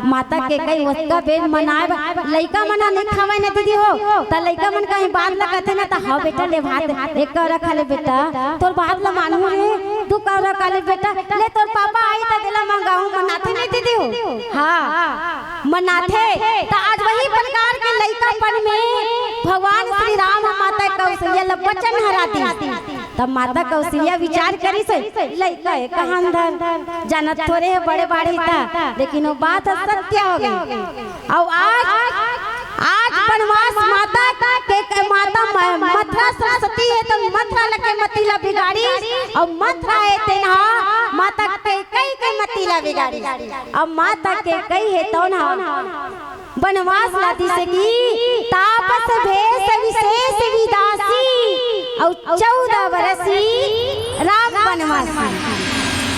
माता कैकई ओतका बेर मनाय बर, लइका मन ह नइ खावय ना दीदी हो, त लइका मन कहीं बात ला कथे ना, त हव बेटा ले भात, एक कौरा खा ले बेटा, तोर बात ला मानहूँ रे, दू कौरा खा ले बेटा, ले तोर पापा आही त तेला मंगाहूँ, मनाथे नहीं दीदी हो? हाँ, मनाथे। त आज वही प्रकार के लइकापन में भगवान श्री राम ह माता कौशल्या ला वचन हरा दिस। तब माता कौशल्या विचार करिस, लइका हे कहान धर, जानत थोरे हे बड़े बाढ़ही त, लेकिन वो बात ह सत्य होगे। अउ आज, आज बनवास माता के, के माता म-, मथुरा सरस्वती हे त मथुरा ल के मति ला बिगाड़िस, अउ मथुरा हे तेन ह माता कैकई के मति ला बिगाड़िस। अउ माता कैकई हे तउन ह बनवास ला दिस कि तापस भेष विशेष विदासी, अउ चौदह बरसी राम बनवासी।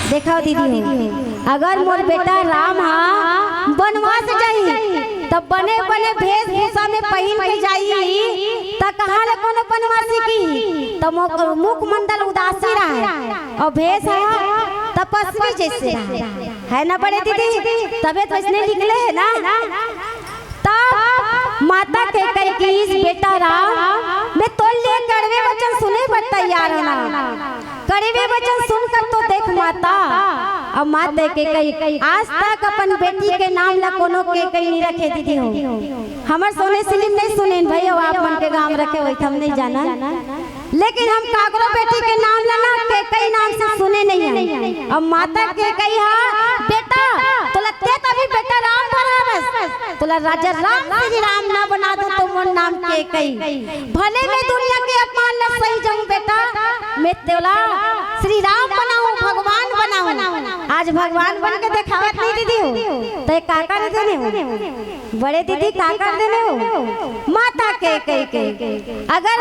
देखव दीदी, अगर मोर बेटा राम ह बनवास जाही, त बने बने भेषभूषा में पहिन के जाही, त कहाँ ले कोनो बनवासी किही? त मो-, मुखमंडल उदासी रहय, अउ भेष ह तपस्वी जइसे रहय। हे ना बड़े दीदी, तभे तो अइसने निकले हे ना। तब माता कैकई किहिस, बेटा राम, मैं तोर लिए कड़वे वचन सुने बर तैयार हंव ना। कड़वे वचन सुनकर तो देख माता। अब माता कैकई आज तक अपन बेटी के नाम ला कोनो कैकई नइ रखे दीदी हो। हमर सोने सिलिम नइ सुनेन भई, अउ आप मन के गांव रखे होही त हम नइ जानन। लेकिन हम काकरो बेटी के नाम ला ना कैकई नाम से सुने नइ हन। अब माता कैकई ह, बेटा, तोला ते तभी बेटा राम भर हवस, तोला राजा राम श्री राम ना बना दूं त मोर नाम कैकई। भले मैं दुनिया के अपमान ला सहि जाऊं बेटा, मैं तोला श्री राम बनाऊं, भगवान बनाऊं। आज भगवान बन के देखावत नहीं दीदी हो, त का कर देने हो? बड़े दीदी का कर देने हो? माता कैकई के। अगर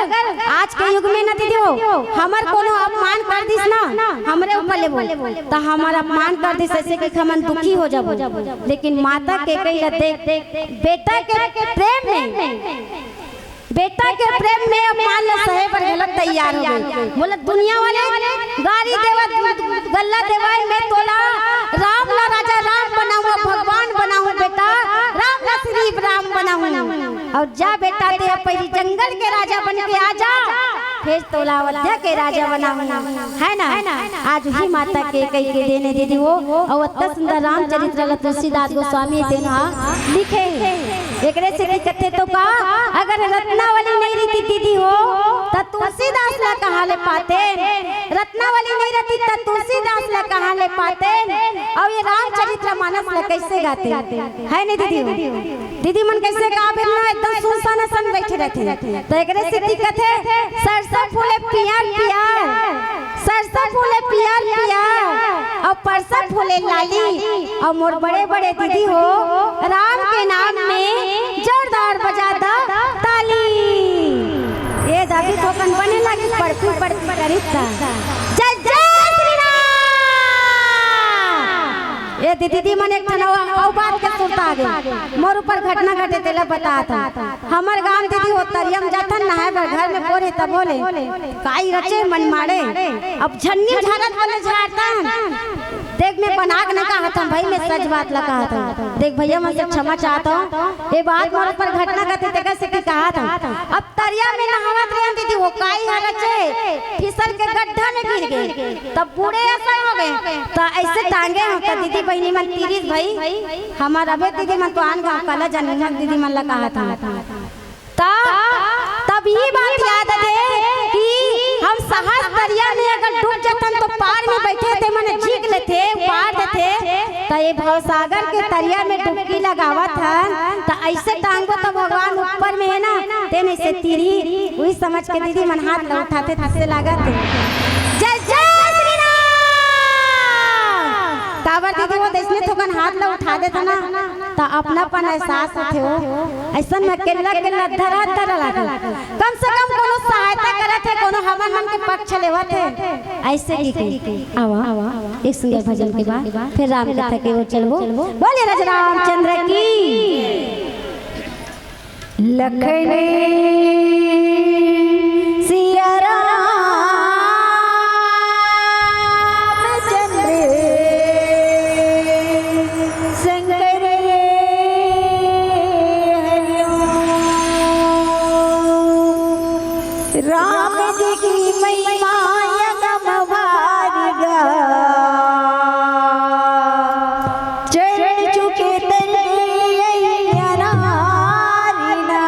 आज के युग में ना दीदी हो, हमर कोनो अपमान कर दिस ना, हमरे ऊपर लेबो, त हमर अपमान कर दिस, अइसे कि हमन दुखी हो जाबो। लेकिन माता कैकई ला देख, बेटा के प्रेम में, बेटा के प्रेम में अपमान ला सहे बर घलो तैयार हो गे। बोले दुनिया वाले गारी देवत, गल्ला देवय, मैं तोला राम ला राजा राम बनाऊं, भगवान बनाऊं बेटा, राम ला श्री राम बनाऊं। अउ जा बेटा, ते पहिली जंगल के राजा बन के आ जा, फेर तोला अयोध्या के राजा बनाऊं, हे ना? आज उही माता कैकई के देन हे दीदी हो। अउ अतका सुंदर रामचरित्र ला तुलसीदास गोस्वामी तेन ह लिखे हे। एकरे सेती कथे तो का, अगर रत्नावली नइ रहितिस तुलसीदास ला कहाँ ले पाते? रत्नावली नहीं रहती त तुलसीदास ला कहाँ ले पाते? अउ ये रामचरित्र मानस ला कैसे गाते? है नहीं दीदी? दीदी मन कैसे गावे ना, एकदम सुनसान सन बैठे रहते। तो एकरे सेती कथे, सरसों फूले पियर पियर, सरसों फूले पियर पियर, अउ परसों फूले लाली, अउ मोर बड़े बड़े दीदी हो, राम के नाम में जोरदार बजा दा ताली। ये दादी थोकन बने लगी, पड़ती पड़ती करी ता। जय जय श्री राम। ये दीदी मन एक ठन अउ, अउ बात के सुरता आगे, मोर ऊपर घटना घटे तेला बतात हंव। हमर गांव दीदी हो तरिया म जाथन नहाए बर, घर में बोर हे तब बोले, काई रचे मन माड़े, अब झन्नी झारत बोले झारतन। देख, मैं बना के नहीं कहत हंव भाई, मैं सच बात ला कहत हंव। देख भैया, मैं से क्षमा चाहत हंव, ये बात मोर ऊपर घटना घटे तेकर सेती कहत हंव। अब तरिया में नहावत रहेन दीदी, वो काई हर रचे फिसल के गड्ढा में गिर गे, तब बूड़े असन हो गे। त ऐसे टांगे हंव त दीदी बहिनी मन तीरिस भाई, हमर अबे दीदी मन तो आन गांव काला जाने दीदी मन ला कहत हंव। त तब ये बात याद आथे कि हम सहज तरिया में अगर डूब जाथन तो पार में बैठे ते मन झींक लेथे, उबार देथे। त ये भवसागर के तरिया में डुबकी लगावत हन, त ऐसे टांगबो त भगवान ऊपर में हे ना, तेन ऐसे तीरी, उही समझ के दीदी मन हाथ ला उठाथे, तइसे लागत हे। जय जय श्री राम। काबर दीदी हो, अइसने थोकन हाथ ला उठा देथे ना, त अपनापन एहसास होथे हो। अइसन में अकेल्ला अकेल्ला धरा धरा लागथे। कम से कम कोनो सहायता करत हे, कोनो हमन मन के पक्ष लेवत हे। अइसे ही कही। आवा, एक सुंदर भजन के बाद फिर राम कथा के ओर चलबो। बोले राजा रामचंद्र की। लखन सिया रामचंद्र शंकर हरिओम। राम जी की महिमा अगम अपार गा। चरण चुके तन के अइया नारी ना।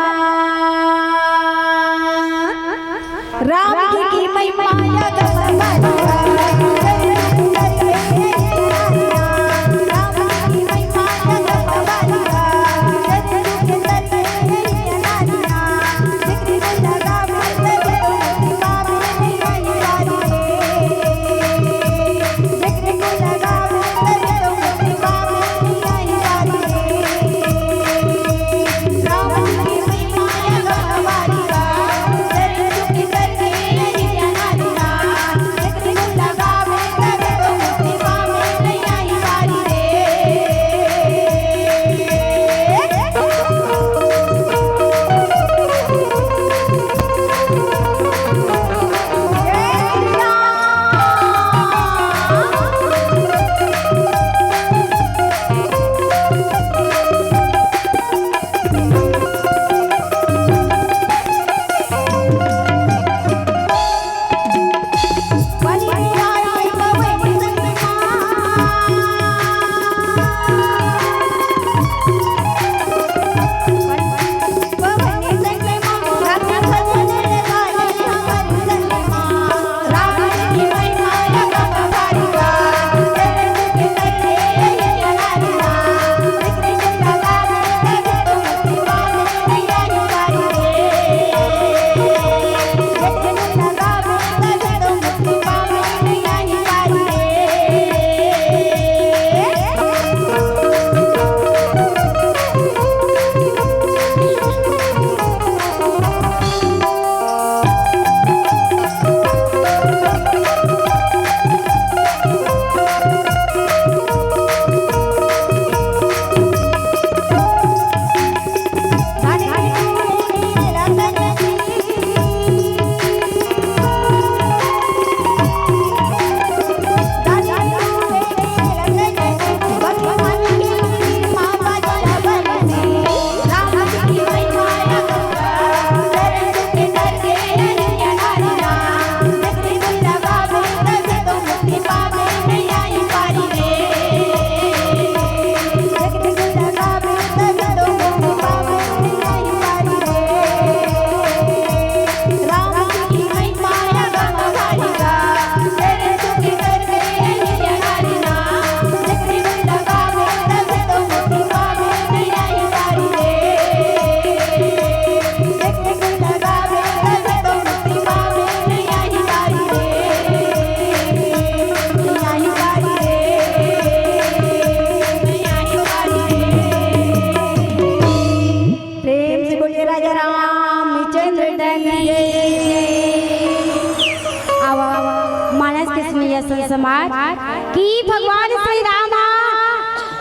समाज कि भगवान श्री राम ह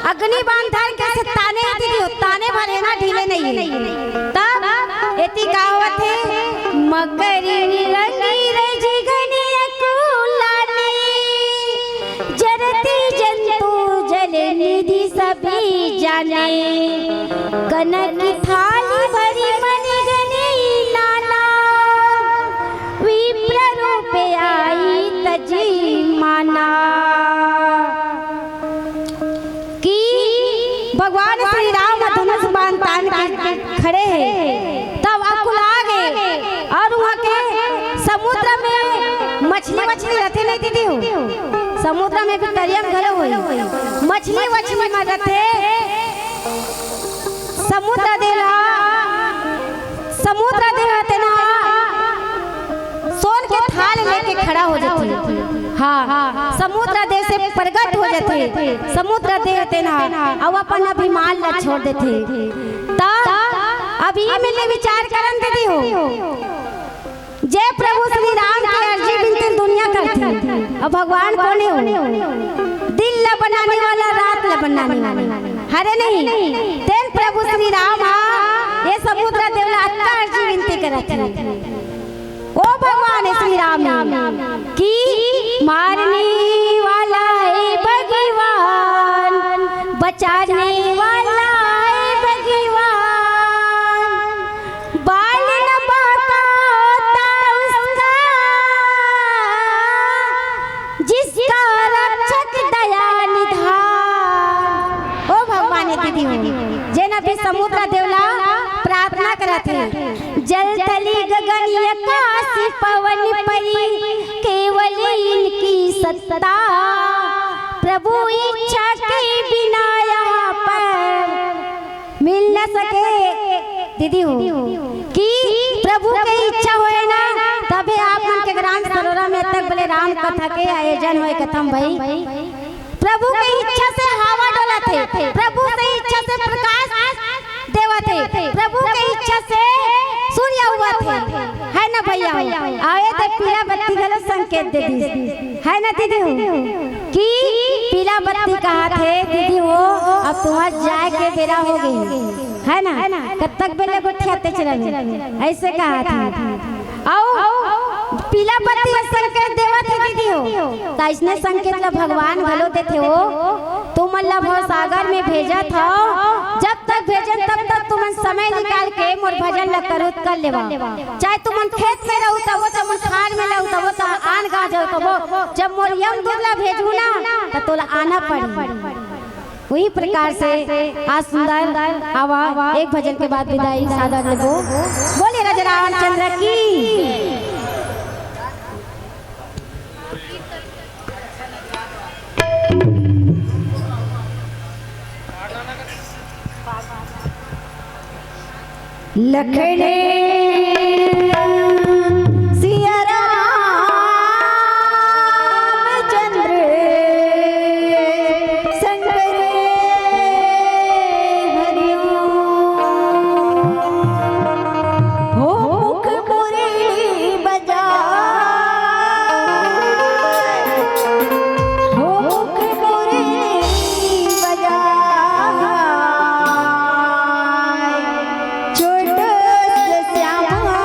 अग्नि बाण धर के से ताने दीदी हो, ताने भरे ना ढीले नहीं है। तब एती का होवत हे, मकर रंगी रजगन अकुलाने, जरती जंतु जल निधि सभी जाने, कनक थाली भरी मणिगन नाना, विप्र रूप आई तजी माना। कि भगवान श्री राम धनुष बाण तान के खड़े हे, तब अकुला गे अउ उहाँ के समुद्र में मछली, मछली रथे नहीं दीदी हो, समुद्र में भी तरिया म घलो होही, मछली, मछली में रथे। समुद्र देव ह, समुद्र देव ह तेन ह सोन के थाल लेके खड़ा हो जाथे। हाँ, समुद्र देव से प्रगट हो जाथे। समुद्र देव तेन ह अउ अपन अभिमान ला छोड़ देथे। त अभी में ले विचार करन दीदी हो, जे प्रभु श्री राम के अर्जी बिनती दुनिया करथे, अउ भगवान कोने हो? दिन ला बनाने वाला, रात ला बनाने वाला, हरे नहीं? तेन प्रभु श्री राम ह ये समुद्र देव ला अतका अर्जी बिनती करत हे। ओ भगवान श्री राम कि मारने वाला है भगवान, बचाने वाला है भगवान, बाल न बांका होता उसका, जिसका रक्षक दया निधान। ओ भगवान हे दीदी हो, जेन अभी समुद्र देव ला प्रार्थना करत हे, जल थली गगन अकासी पवन परी, केवल इनकी सत्ता, प्रभु इच्छा के बिना यहाँ पर मिल न सके दीदी हो, कि प्रभु के इच्छा होए ना, तभे आप मन के ग्राम सरोरा में तक बोले राम कथा के आयोजन होए कथम भाई। प्रभु के इच्छा से हवा डोलत हे, प्रभु के इच्छा से प्रकाश देवत हे, प्रभु के इच्छा से सूर्य उगत हे, है ना भैया हो? आए ते पीला बत्ती घलो संकेत दे दी, है ना दीदी हो? कि पीला बत्ती कहत हे दीदी हो, अब तुम्हार जाए के बेरा हो गई, है ना? कब तक बेले गोठियाते चलबे, ऐसे कहत हे। अउ पीला बत्ती ह संकेत देवत हे दीदी हो, त अइसने संकेत ला भगवान घलो देथे हो। तुमन ला भवसागर में भेजत हव, जब तक भेजन तब तक तुमन समय निकाल के मोर भजन ला करू त कर लेवा। चाहे तुमन खेत में रहू तभो, तुमन खार में रहू तभो, तुमन आन गाँव जाऊ तभो, जब मोर यमदूत ला भेजहूँ ना, त तोला आना पड़ही। उही प्रकार से आज सुंदर आवा, एक भजन के बाद विदाई सादर लेबो। बोले राजा रामचंद्र की। लखन सिया रामचंद्र शंकर हरिओम। हो मुख मुरली बजाए, हो मुख मुरली बजाए, छोटो से श्यामा